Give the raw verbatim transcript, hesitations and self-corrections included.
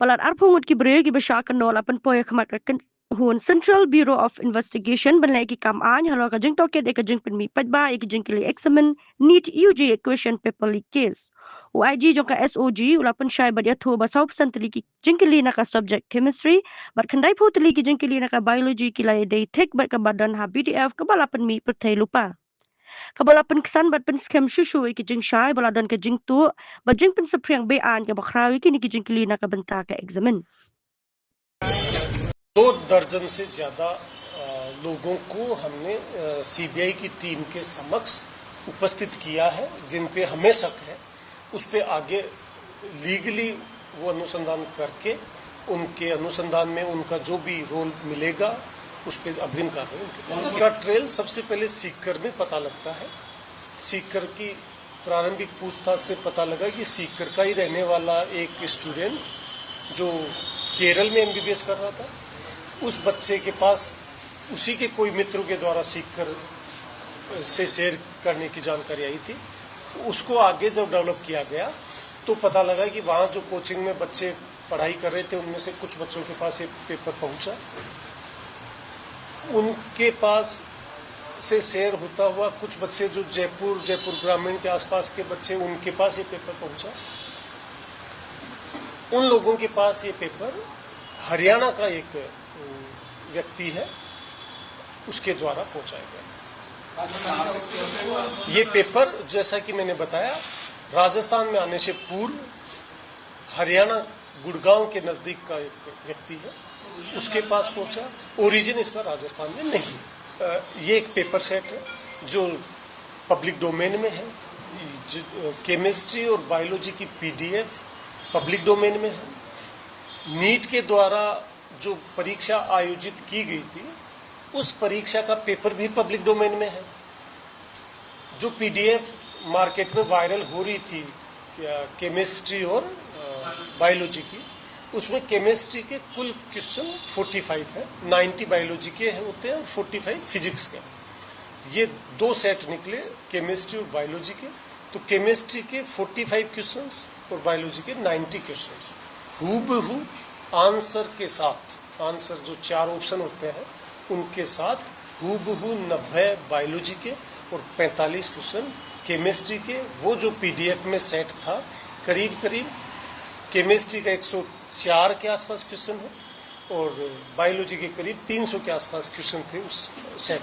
Palat arphew ngut ki briew kiba shah kynnoh la pynpoi ha khmat ka kyn-, hun Central Bureau of Investigation ban leh ki kam aiñ halor ka jingtohkit ïa ka jingpynmih paidbah ïa ki jingkylli eksamin NEET U G question paper leak case. U I G jong ka S O G u la pynshai bad ïathuh ba saw phew san tylli ki jingkylli na ka subject chemistry bad khyndai phew tylli ki jingkylli na ka biology ki la ïadei thik bad kaba don ha P D F kaba la pynmih pyrthei lypa, kaba la pynksan bad pynskhem shuh shuh ïa ki jingshai ba la don ka jingtuh bad jingpynsaphriang beaiñ kaba khraw ïa kine ki jingkylli na ka bynta ka eksamin. दो दर्जन से ज्यादा, अ, लोगों को हमने, अ, सीबीआई की टीम के समक्ष उपस्थित किया है, जिन पे हमें शक है, उस पे आगे लीगली वो अनुसंधान करके उनके अनुसंधान में उनका जो भी रोल मिलेगा, उस पे अग्रिम कार्रवाई उनके पास। पूरा ट्रेल सबसे पहले सीकर में पता लगता है। सीकर की प्रारंभिक पूछताछ से पता लगा कि सीकर का ही रहने वाला एक स्टूडेंट जो केरल में एमबीबीएस कर रहा था, उस बच्चे के पास उसी के कोई मित्रों के द्वारा सीकर से शेयर करने की जानकारी आई थी। उसको आगे जब डेवलप किया गया तो पता लगा कि वहाँ जो कोचिंग में बच्चे पढ़ाई कर रहे थे, उनमें से कुछ बच्चों के पास ये पेपर पहुंचा। उनके पास से शेयर होता हुआ कुछ बच्चे जो जयपुर, जयपुर ग्रामीण के आसपास के बच्चे, उनके पास ये पेपर पहुंचा। उन लोगों के पास ये पेपर हरियाणा का एक, अ, व्यक्ति है, उसके द्वारा पहुंचाया गया। ये पेपर, जैसा कि मैंने बताया, राजस्थान में आने से पूर्व हरियाणा गुड़गांव के नजदीक का एक व्यक्ति है, उसके पास पहुंचा। ओरिजिन इसका राजस्थान में नहीं। अ, ये एक पेपर सेट है जो पब्लिक डोमेन में है। ज-, केमिस्ट्री और बायोलॉजी की पीडीएफ पब्लिक डोमेन में है। नीट के द्वारा जो परीक्षा आयोजित की गई थी, उस परीक्षा का पेपर भी पब्लिक डोमेन में है। जो पीडीएफ मार्केट में वायरल हो रही थी, क्या, केमिस्ट्री और, अ, बायोलॉजी की, उसमें केमिस्ट्री के कुल क्वेश्चन फोर्टी फाइव है, नाइंटी बायोलॉजी के होते हैं और फोर्टी फाइव फिजिक्स के। ये दो सेट निकले केमिस्ट्री और बायोलॉजी के, तो केमिस्ट्री के फोर्टी फाइव क्वेश्चंस और बायोलॉजी के नाइंटी क्वेश्चंस हूबहू आंसर के साथ, आंसर जो चार ऑप्शन होते हैं उनके साथ हूबहू नब्बे बायोलॉजी के और पैंतालीस क्वेश्चन केमिस्ट्री के। वो जो पीडीएफ में सेट था, करीब करीब केमिस्ट्री का एक सौ चार के आसपास क्वेश्चन है और बायोलॉजी के करीब तीन सौ के आसपास क्वेश्चन थे उस सेट।